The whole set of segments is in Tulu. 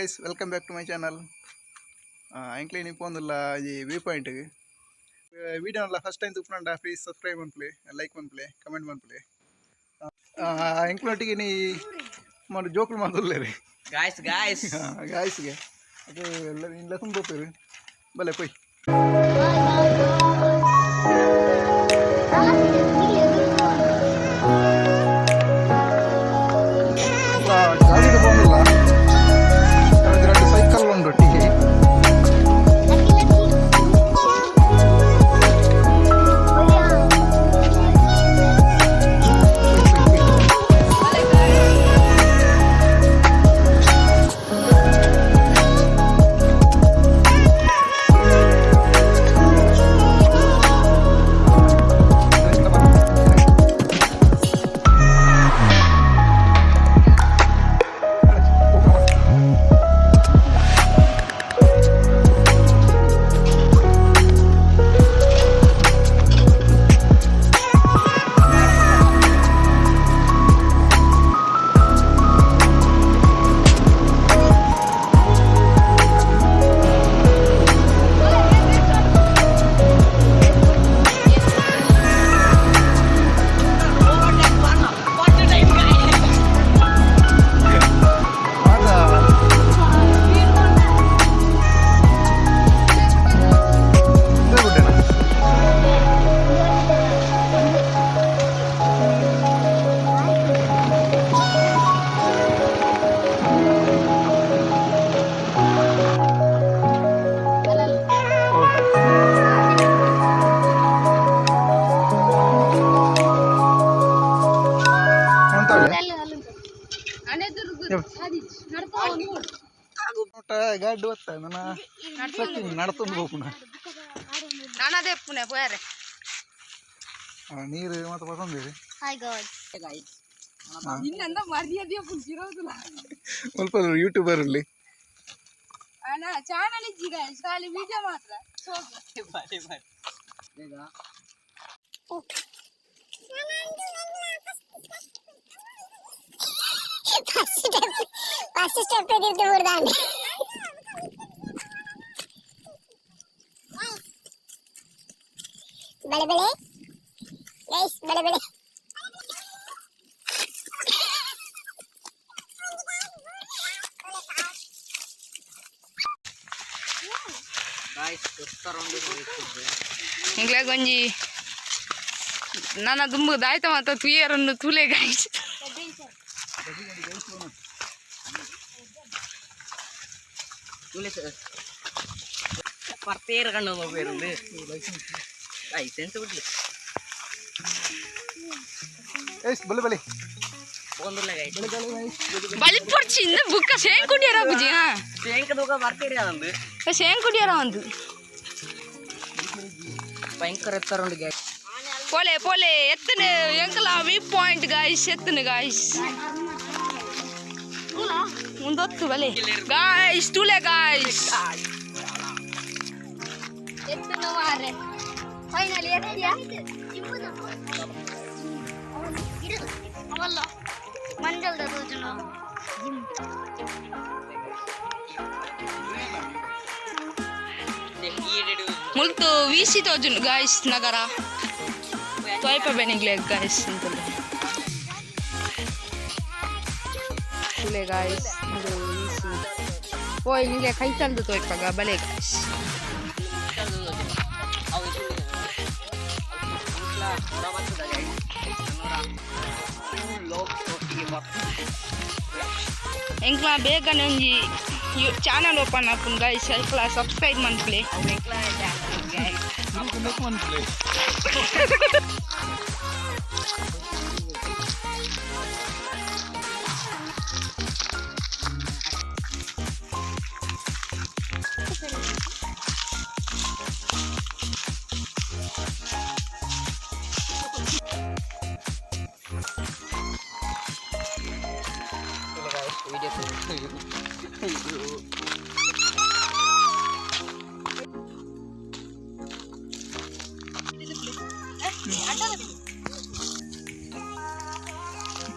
Guys, welcome back to my channel. ಎಂಕ್ಲೆ ಪೋಂದುಲ್ಲ ಈ view point. Video first time ತೂಪುನಂಡ ಪ್ಲೀಸ್ ಸಬ್ಸ್ಕ್ರೈಬ್ ಮನ್ಪುಲೆ, ಲೈಕ್ ಮನ್ಪುಲೆ, ಕಮೆಂಟ್ ಮನ್ಪುಲೆ. ಎಂಕ್ಲೊಟ್ಟಿಗೆ ನೀ ಮಾಡ ಜೋಕುಲು ಮಾತುಲ್ಲೇರಿ. Guys guys. ಗಾಯ್ಸ್ಗೆ ಅದು ಎಲ್ಲ ಇಲ್ಲ ತುಂಬ ಪೋಪೇರು. ಬಲೆ ಪೋಯ್. ಗಾಡಿಡ್ ಪೋಂದುಲ್ಲ, ರಡ್ಡ್ ಸೈಕಲ್ ಉಂಡು ಒಟ್ಟಿಗೆ. ಗಾಡಿ ಬತ್ತ ನನ್ನ ಟ್ರೆಕ್ಕಿಂಗ್ ನಡ್ತೊಂದು ಹೋಗುಣ. ನಾನದೇ ಪುಣೆ ಪೋಯಾರೆ. ನೀರು ಮತ್ತೆ ಪಸಂದಿರಿ. Hi guys. ಇನ್ನಂದ ಮರ್ಯಾದೆ ಪುಲ್ಸಿರೋದಿಲ್ಲ. ಸ್ವಲ್ಪ ಯೂಟ್ಯೂಬರ್ ಅಲ್ಲಿ. ಅಣ್ಣ, ಚಾನಲ್ ಇಜ್ಜಿ ಗಾಯ್ಸ್, ಖಾಲಿ ವಿಡಿಯೋ ಮಾತ್ರ. ಫಸ್ಟ್ ಸ್ಟೆಪ್, ಫಸ್ಟ್ ಸ್ಟೆಪ್ ತಿರ್ತು ಬಿಡ್ದಾನೆ. ಬಳೆ ಬಳೆ ಗೈಸ್, ಬಳೆ ಬಳೆ. Guys, round. ಎಂಗ್ಲ ಒಂಜಿ ನನ್ನ ದುಂಬು ದಾಯ್ತ ಮಾತ ತುಯರನ್ನು ತೂಲೆ ಗಾಯ್ಸ್. ಪರ್ತೇರು ಕಣ್ಣು ನೋಬೇರು. ಲೈಸೆನ್ಸ್ ಬಿಡ್ಲಿ. ಏಸ್, ಬಲೆ ಬಲೆ. ಪೋಂದುಲ್ಲ ಗೈಸ್. ಬಲಿಪೊಡ್ಚಿ ಇಂದ ಬುಕ್ಕ ಸೇಂಕುಡಿಯರ ಬುಜಿ ಹಾ. ಶೇಂಕ ದೂಕ ಬರ್ತೀರಿ ಅದಂದು. ಸೇಂಕುಡಿಯರ ಒಂದು. ಭಯಂಕರ ಎತ್ತರ ಉಂಡು ಗೈಸ್. ಪೋಲೆ ಪೋಲೆ, ಎತ್ತನೆ ಎಂಕಲ ವ್ಯೂ ಪಾಯಿಂಟ್ ಗಾಯ್ಸ್, ಎತ್ತನೆ ಗಾಯ್ಸ್. ಮುಂದೊತ್ತು ಬಲೆ ಗಾಯ್ಸ್, ತೂಲೆ ಗಾಯ್ಸ್. ಎತ್ತುನು ಮಾರ್ರೆ, ಫೈನಲಿ ಎತ್ತಿಯಾ? ಅವಲ್ಲ ಮಂಜಲ್ದ ತೋಜುನು. ಮುಲ್ತು ವಿಸಿ ತೋಜುನು ಗಾಯ್ಸ್, ನಗರ ತೋಯ್ಪ ಬೆನಿಗ್ಲೆ ಗಾಯ್ಸ್ ಅಂತಲ್ಲ. ತೂಲೆ ಗಾಯ್ಸ್, ಇದು ವಿಸಿ ಓಯ್ ನಿಂಗೆ ಕೈ ತಂದು ತೋಯ್ಪಾಗ. ಬಲೆ ಗಾಯ್ಸ್. ಎಂಕ್ಲ ಬೇಗನೆ ಒಂಜಿ ಚಾನಲ್ ಓಪನ್ ಆಪುಂಡು ಗಾಯ್ಸ್, ಐಕ್ಲ ಸಬ್ಸ್ಕ್ರೈಬ್ ಮನ್ಪುಲೆ. ಮನ್ಪುಲೆ.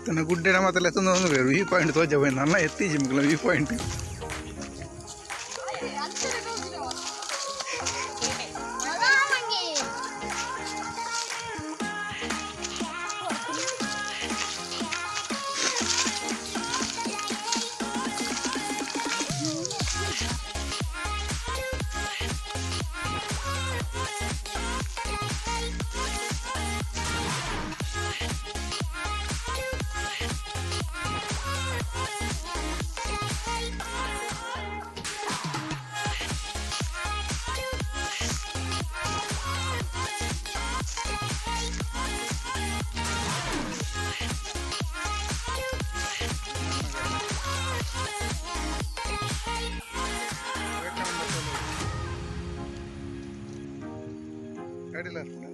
ತನ್ನ ಗುಡ್ಡೆಡ ಮಾತೆಲ್ಲ ಎತ್ತೊಂದು ವ್ಯೂ ಪಾಯಿಂಟ್ ತೋಜ ನನ್ನ ಎತ್ತಿ ಜಿಮ್ಗಳ ವ್ಯೂ ಪಾಯಿಂಟ್. ಗಾಡಿಲ ಇರ್ಪುಂಡ.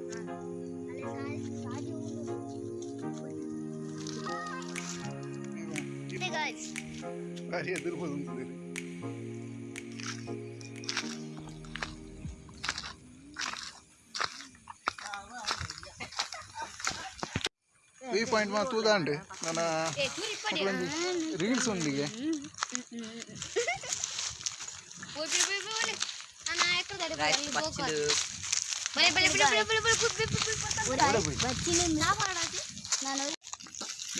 ಭಾರಿ ಎದುರ್ಬೋದು ಅಂತದಿರಿ. ವ್ಯೂ ಪಾಯಿಂಟ್ ಮಾ ತೂದಾಂಡ್ ನನ್ನ ರೀಲ್ಸ್ ಉಂಡಿಗೆ. ಬಚ್ಚಿಲು.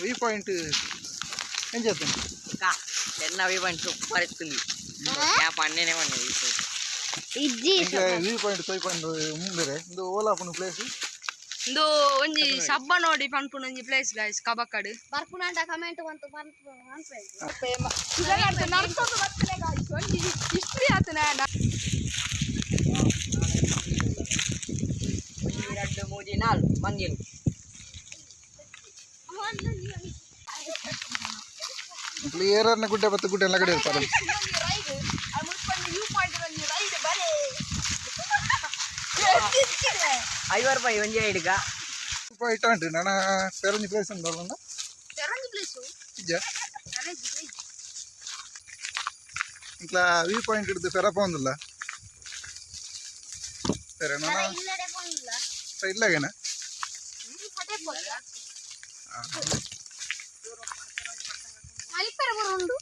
ವ್ಯೂ ಪಾಯಿಂಟ್ ಎಂಚ ಆತುಂಡು? ಚೆನ್ನ ವ್ಯೂ ಪಾಯಿಂಟ್ ಸೂಪರ್ ಇತ್ತು. ಯಾ ಪಣ್ಣೆನೆ ಪಣ್ಣೆ ವ್ಯೂ ಪಾಯಿಂಟ್. ಇಜ್ಜಿ. ಎಂಕ್ ವ್ಯೂ ಪಾಯಿಂಟ್ ತೋಯ್ಪಂಡ್ ಮುಂದರೆ ಇಂದು ಓಲಾಪುಂಡು ಪ್ಲೇಸ್? ಇಂದು ಒಂಜಿ ಸಬ್ಬ ನೋಡಿ ಪನ್ಪುನ ಒಂಜಿ ಪ್ಲೇಸ್ ಗೈಸ್ ಕಬಕಡ್. ಬರ್ಪುನಂಡ ಕಮೆಂಟ್ ಬಂತು. ನಡ್ಕೊಂಡು ಬರ್ತದೆ ಗಾಯ್ಸ್, ಒಂಜಿ ಹಿಸ್ಟ್ರಿ ಆತನ. ಒಂಜಿ ರಡ್ಡ್ ಮೂಜಿ ನಾಲ್ ಮಂಗಿಲು. ಕ್ಲಿಯರ್ ಗುಡ್ಡೆ ಬತ್ತು ಗುಡ್ಡೆ ಎಲ್ಲ ಕಡೆ ಇರ್ತಾರೆ. ರೈಡ್ ವ್ಯೂ ಪಾಯಿಂಟ್ ಒಂಜಿ ರೈಡ್ ಬರೇ. 50 ರೂಪಾಯಿ ಒಂಜಿ ಐಡ್ಗ. ಪಾಯಿಂಟ್ ಉಂಟು ನನ್ನ ಪೆರಂಜಿ ಪ್ಲೇಸ್ ಉಂಟಲ್ಲ. ತೆರಂಜಿ ಪ್ಲೇಸು. ಇಜ್ಜ ಇಂಕ್ಲ ವ್ಯೂ ಪಾಯಿಂಟ್ ಹಿಡಿದು ಪೆರಪ ಒಂದಿಲ್ಲ ಪೆರ ನನ್ನ. ಇಲ್ಲಡೆ ಪೋನಿಲ್ಲ. ಇಲ್ಲಾಗೇನ? ಮಲಿಪೆರ ಉಂಡು.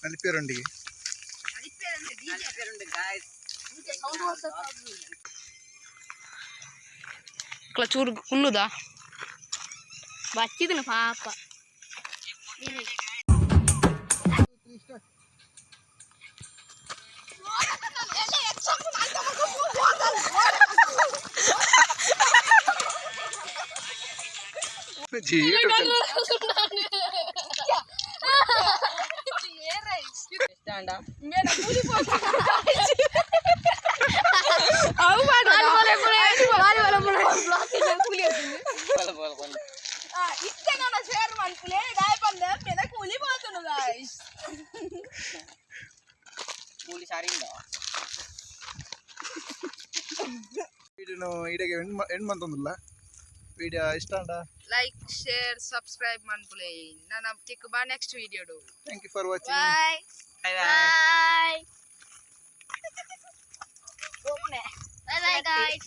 ಅಲ್ಲಿ ಪೇರೊಂಡಿಗೆ. ಗಾಯ್ಸ್. ಚೂರು ಕುಲ್ಲುದಾ? ಬಚ್ಚಿದನು ಪಾಪ. ಸ್ಟ್ಯಾಂಡ. ಅವು ಮಾಡ. ಬಲ ಬಲ ಬಲ. ಇತ್ತೆ ನನ್ನ ಶೇರ್ ಮನ್ಪುಲೆ ದಾಯ ಪಂದ ಮೆನ ಕೂಲಿ ಮಾತನು ಗಾಯ್ಸ್. ಕೂಲಿ ಸಾರಿ ಉಂಡ. ವೀಡಿಯೋನು ಇಡೆಗೆ ಎಂಡ್ ಎಂಡ್ ಮಂತೊಂದಿಲ್ಲ. ವಿಡಿಯೋ ಇಷ್ಟ ಅಂಡ ಲೈಕ್ ಶೇರ್ ಸಬ್ಸ್ಕ್ರೈಬ್ ಮನ್ಪುಲೆ. ನನ್ನ ತಿಕ್ಕು ಬಾ next video. Thank you for watching. Bye. Bye bye. Bye. Bye bye guys.